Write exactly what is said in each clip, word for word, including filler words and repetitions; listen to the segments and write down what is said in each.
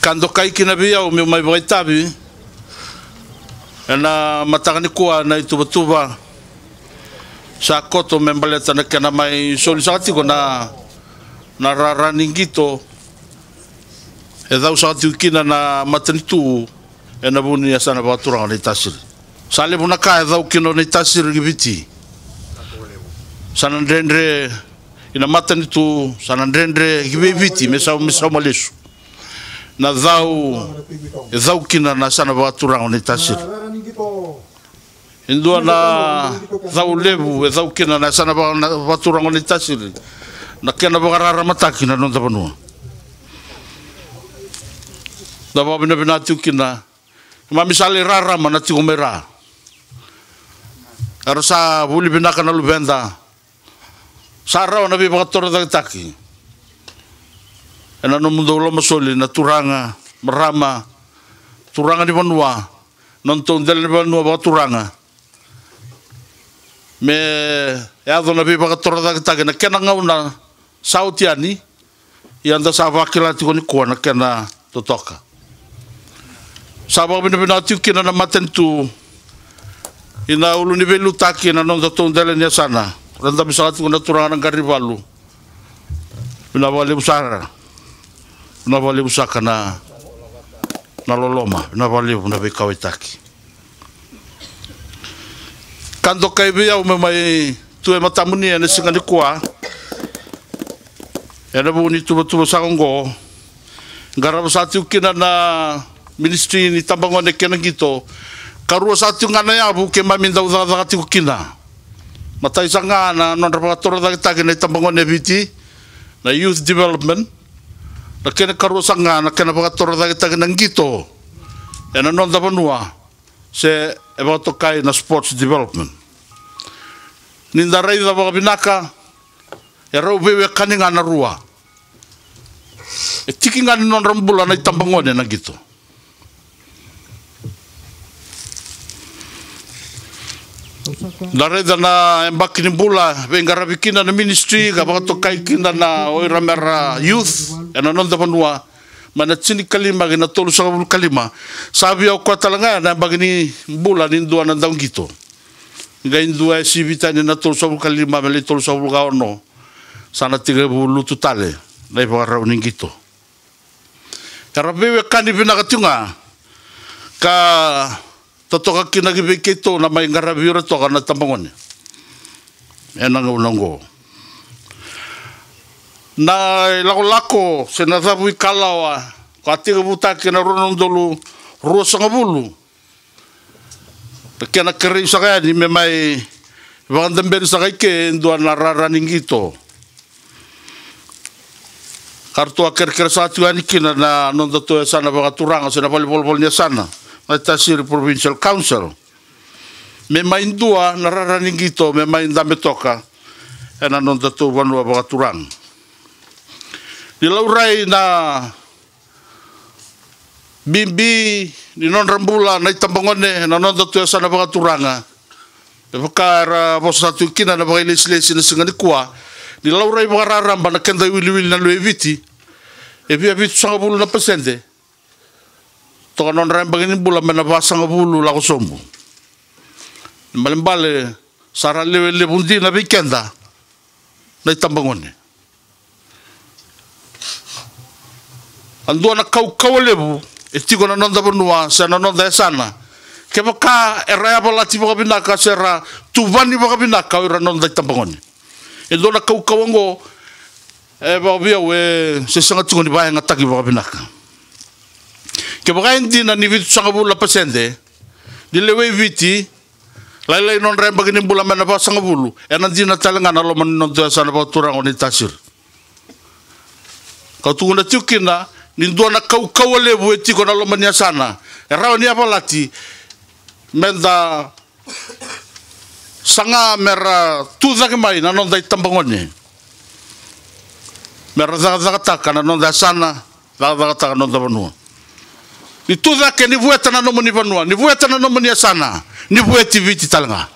Ka dokai kina vei au meu mai vakaitavi ena mataka nikua na ituvatuva sa koto me baleta na kena mai soli saka tiko na, na rara ni qito e cau saka tiko kina na matanitu ena vuku ni yasana vakaturaga o Naitasiri. Sa levu na ka e cau kina o Naitasiri ki Viti. Sa na dredre ina matanitu, sa na dredre ki vei Viti me sau, me sauma lesu. Na cau e cau kina na yasana vakaturaga o Naitasiri. E dua na cau levu e cau kina na yasana vaka-, na vakaturaga o Naitasiri, na kena vakararamataki na noda vanua. Da vakavinavinaka tiko kina. Keimami sa lai rarama na tiko mai ra. Era sa vuli vinaka na luveda. Sa rawa na veivakatorocaketaki ena nomudou lomasoli na turaga, marama, turaga ni vanua, nodatou dela ni vanua vakaturaga. Me yaco na veivakatorocaketaki na kena gauna sa oti yani, ia da sa vakila tiko nikua na kena totoka. Sa vakavinavinaka tiko kina na matanitu, ina ulu ni veiliutaki, na nodatou dela ni yasana. Ra dabe saka tiko na turaga na qari valu. Vinaka vakalevu sara. Vinaka vakalevu saka na, na loloma. Vinaka vakalevu na veikauwaitaki. Ka dokai vei au me mai tu e matamuni ena siga nikua ena vuku ni tuvatuva saka oqo. Qarava sa tiko kina na ministry ni tabagone kei na qito. Karua sa tiko ga na yavu keimami dau cakacaka tiko kina. Matai saka ga na nodra vakatorocaketaki na itabagone e Viti, na youth development. Na kena karua saka ga na kena vakatorocaketaki na qito ena noda vanua, se e vakatokai na sports development. Ni da raica vakavinaka, e rau veiwekani ga na rua. E tiki ga ni nodra bula na itabagone na qito. Da raica na yabaki ni bula veiqaravi kina na ministry ka vakatokai kina na o ira mera youth ena noda vanua, mai na tinikalima ki na tolusagavulu ka lima. Sa via o koya tale ga na yabaki ni bula ni dua na dauqito. Qai dua e sivi tani na tolusagavulu ka lima me lai tolusagavulu ka ono. Sa na tekivu lutu tale na ivakarau ni qito. Era veiwekani vinaka tiko ga ka totoka kina ki vei keitou na mai qaravi ira toka na tabagone ena gauna oqo. Na ilakolako se na cavu ikalawa ka tekivutaki ena rua na udolu ruasagavulu. Na kena kerei saka yani me mai vakadaberi saka i ke e dua na rara ni qito. Ka ratou a kerekere saka tiko yani kina na nodatou yasana vakaturaga se na valenivolavola ni yasana, na Naitasiri Provincial Council, me mai dua na rara ni qito me mai dabe toka ena nodatou vanua vakaturaga. Ni laurai na bibi ni nodra bula na itabagone na nodatou yasana vakaturaga. E vaka era vosa tu kina na vakailesilesi na siga nikua, ni laurai vakararaba na keda iwiliwili na lewe i Viti, e via vitusagavulu na pasede toka nodra yabaki ni bula mai na vasagavulu lako sobu. Ni balebale sa ra lewe levu dina vei keda na itabagone. A dua na kaukauwa levu e tiko na noda vanua se na noda yasana. Kevaka era yavalati vakavinaka se ra tuvani vakavinaka o ira na noda itabagone, e dua na kaukauwa oqo e vakaviau e se sega tiko ni vakayagataki vakavinaka. Kevaka e dina ni vitusagavulu na pasede ni lewe i Viti lailai nodra yabaki ni bula mai na vasagavulu, ena dina tale ga na loma ni noda yasana vakaturaga o Naitasiri. Kau tukuna tiko kina ni dua na kaukauwa levu e tiko na loma ni yasana e rawa ni yavalati, meda saga mera tu cake mai na noda itabagone, mera cakacakataka na noda yasana, cakacakataka na noda vanua. Ni tu cake, ni vueta na nomuni vanua, ni vueta na nomuni yasana, ni vueti Viti tale ga.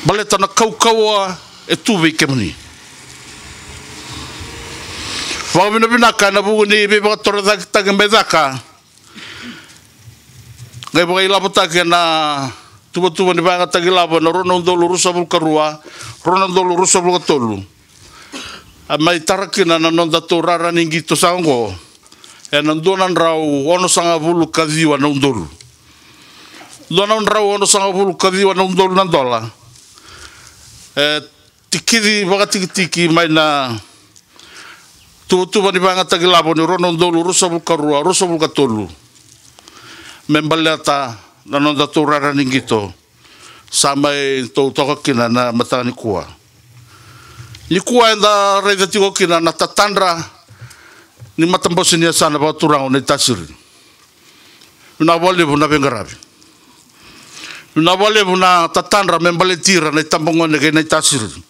Baleta na kaukauwa e tu vei kemuni. Vakavinavinaka ena vuku ni veivakatorocaketaki mai caka. Qai vakailavotaki ena tuvatuva ni vakayagataki lavo ena rua na udolu ruasagavulu ka rua, rua na udolu ruasagavulu ka tolu. A mai tara kina na noda tou rara ni qito saka oqo ena dua na drau onosagavulu ka ciwa na udolu. Dua na drau onosagavulu ka ciwa na udolu na dola. E tikici vakatikitiki mai na tuvatuva ni vakayagataki lavo ni rua na udolu ruasagavulu ka rua, ruasagavulu ka tolu. Me baleta na noda tou rara ni qito sa mai tou toka kina na mataka nikua. Nikua eda raica tiko kina na tatadra ni matabose ni yasana vakaturaga o Naitasiri. Vinaka vakalevu na veiqaravi. Vinaka vakalevu na tatadra me baleti ira na itabagone kei Naitasiri.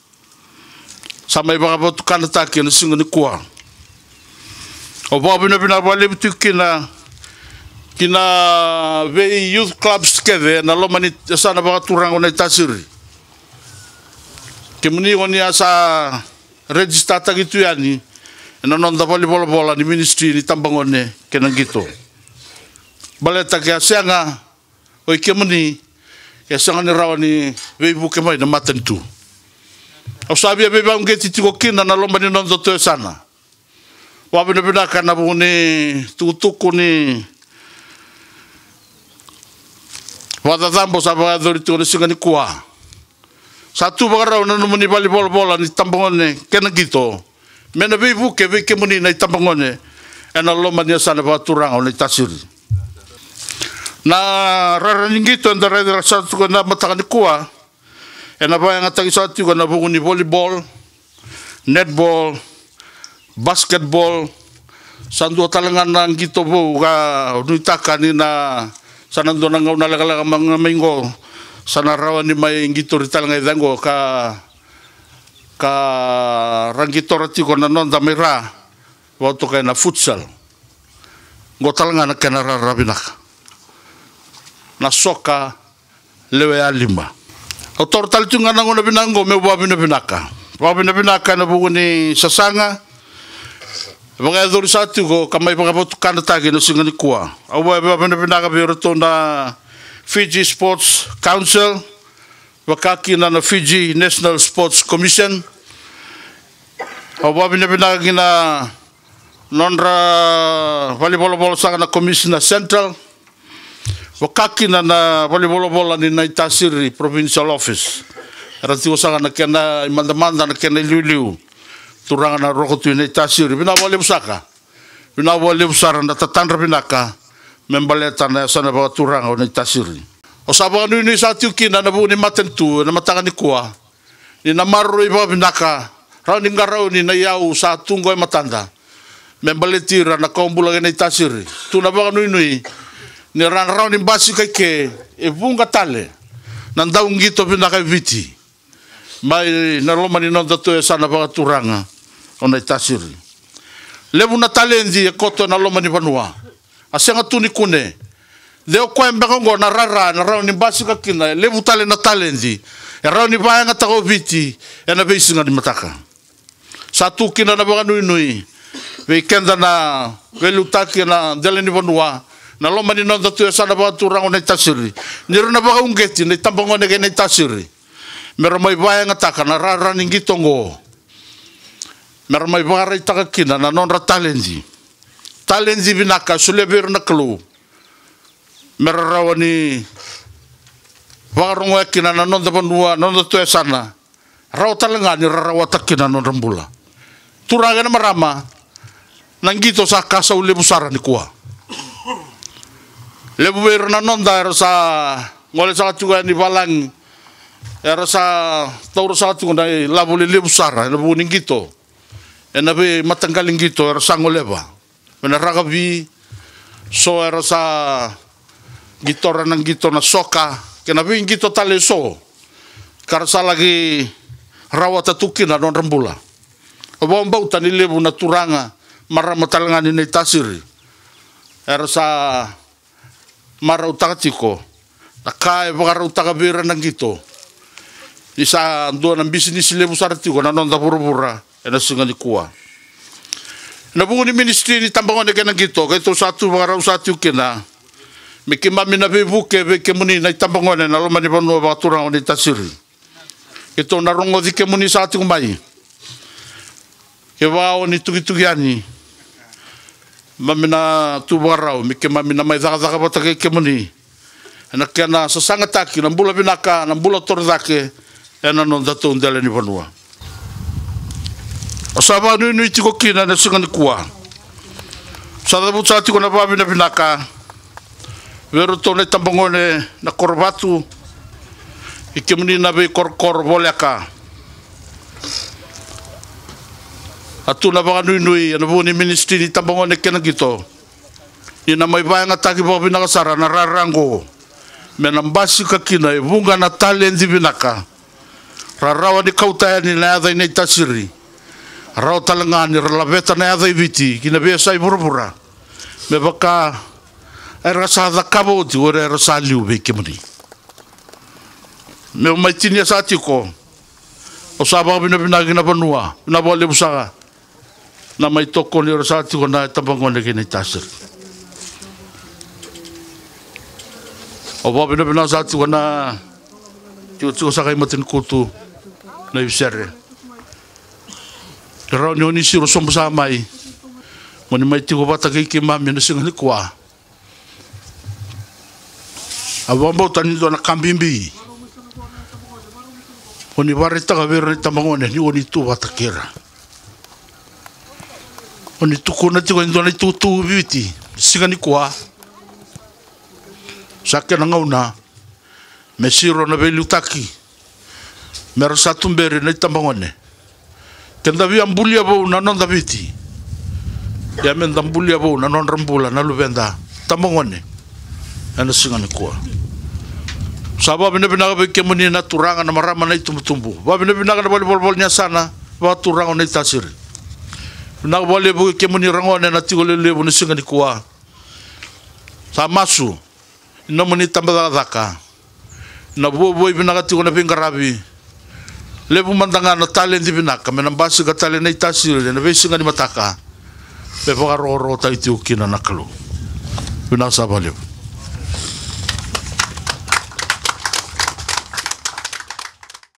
Sa mai vakavatukanataki ena siga nikua. Au vakavinavinaka vakalevu tiko kina ki na vei youth clubs kece ena loma ni yasana vakaturaga o Naitasiri. Kemuni oni a sa registertaki tu yani ena noda valenivolavola ni ministry ni tabagone kei na qito. Baleta ke a sega o i kemuni, e sega ni rawa ni veivuke mai na matanitu. Au sa via veivakauqeti tiko kina na loma ni noda tou yasana. Vakavinavinaka ena vuku ni tukutuku ni vakacacabo sa vakayacori tiko na siga nikua. Sa tu vakarau na nomuni valenivolavola ni tabagone kei na qito me na veivuke vei kemuni na itabagone ena loma ni yasana vakaturaga o Naitasiri. Na rara ni qito eda raica saka tiko ena mataka nikua ena vakayagataki saka tiko ena vuku ni volleyball, netball, basketball. Sa dua tale ga na qito vou ka nuitaka ni na sa na dua na gauna lekaleka mai qo sa na rawa ni mai qitori tale ga i cake qo ka ka ra qitora tiko na noda mai ra, vakatokai na futsal. Qo tale ga na kena rara vinaka na soka lewe yalima. Au taura tale tiko ga na gauna vinaka qo meu vakavinavinaka, vakavinavinaka ena vuku ni sasaga vakayacori saka tiko ka mai vakavatukanataki ena siga nikua. Au vakavinavinaka vei iratou na Fiji Sports Council, vaka kina na Fiji National Sports Commission. Au vakavinavinaka kina nodra valenivolavola saka na Commissioner Central, vaka kina na valenivolavola ni Naitasiri Provincial Office. Era tiko saka na kena imadamada, na kena iliuliu. Turaga na roko tu i Naitasiri, vinaka vakalevu saka. Vinaka vakalevu sara na tatadra vinaka me baleta na yasana vakaturaga o Naitasiri. Au sa vakanuinui saka tiko kina ena vuku ni matanitu ena mataka nikua ni na maroroi vakavinaka, rawa ni qarauni na iyau sa tu qo e matada me baleti ira na kawa bula kei Naitasiri. Tu na vakanuinui ni ra na rawa ni basika i ke e vuqa tale na dauqito vinaka e Viti mai na loma ni noda tou yasana vakaturaga o Naitasiri. Levu na taledi e koto ena loma ni vanua, a sega tu ni kune. De o koya beka oqo na rara ena rawa ni basika kina e levu tale na taledi e rawa ni vakayagataka o Viti ena veisiga ni mataka. Sa tu kina na vakanuinui vei keda na veiliutaki ena dela ni vanua, na loma ni noda tou yasana vakaturaga o Naitasiri, ni ra na vakauqeti na itabagone kei Naitasiri me ra mai vakayagataka na rara ni qito oqo, me ra mai vakaraitaka kina na nodra taledi. Taledi vinaka e solia vei ira na Kalou me ra rawa ni vakarogoya kina na noda vanua, na noda tou yasana, rawa tale ga ni ra rawata kina na nodra bula. Turaga kei na marama, na qito sa ka sau levu sara nikua. Levu vei ira na noda era sa gole saka tiko yani valagi, era sa taura saka tiko na ilavo lelevu sara ena vuku ni qito ena veimataqali qito era sa goleva. Mai na rakavi, so era sa qitora na qito na soka kei na veiqito tale eso ka ra sa laki rawata tu kina na nodra bula. Au vakabauta ni levu na turaga, marama tale ga ni Naitasiri era sa marautaka tiko na ka e vakarautaka vei ira na qito. Ni sa dua na bisinisi levu sara tiko na noda vuravura ena siga nikua. Ena vuku ni ministry ni tabagone kei na qito, keitou sa tu vakarau sa tiko kina me keimami na veivuke vei kemuni na itabagone na loma ni vanua vakaturaga o Naitasiri. Keitou na rogoci kemuni sa tiko mai. Kevaka o ni tukituki yani, mami na tu vakarau me keimami na mai cakacaka vata kei kemuni ena kena sasagataki na bula vinaka, na bula torocake ena nodatou dela ni vanua. Au sa vakanuinui tiko kina ena siga nikua, sa cavuta tiko na vakavinavinaka vei iratou na itabagone na Korovatu, i kemuni na veikorokoro voleka. A tu na vakanuinui ena vuku ni ministry ni tabagone kei na qito, ni na mai vakayagataki vakavinaka sara na rara oqo, me na basika kina e vuqa na taledi vinaka ra rawa ni kauta yani na yaca i Naitasiri, rawa tale ga ni ra laveta na yaca i Viti ki na veiyasai vuravura, me vaka era sa cakava oti o ira era sa liu vei kemuni. Meu mai tinia sa tiko, au sa vakavinavinaka ki na vanua, vinaka vakalevu saka na mai tokoni ira sa tiko na itabagone kei Naitasiri. Au vakavinavinaka sa tiko na tikotiko saka i matanikutu, na ivisere. E rawa ni o ni siro sobu saka mai, mo ni mai tiko vata kei keimami ena siga nikua. Au vakabauta ni dua na ka bibi o ni vakaraitaka vei ira na itabagone ni o ni tu vata kei ira. O ni tukuna tiko e dua na itukutuku i Viti, siga nikua sa kena gauna me siro na veiliutaki, me ra sa tuberi na itabagone. Ke da via bulia vou na noda Viti, ia me da bulia vou na nodra bula na luveda tabagone ena siga nikua. Sa vakavinavinaka vei kemuni na turaga, na marama, na itubutubu. Vakavinavinaka na valenivolavola ni yasana vakaturaga o Naitasiri. Vinaka vakalevu vei kemuni ra gone na tiko lelevu na siga nikua. Sa masu ni nomuni tabacakacaka, na vuavuai vinaka tiko na veiqaravi. Levu mada ga na taledi vinaka me na basika tale Naitasiri ena veisiga ni mataka, me vakarokorokotaki tiko kina na Kalou. Vinaka saka vakalevu.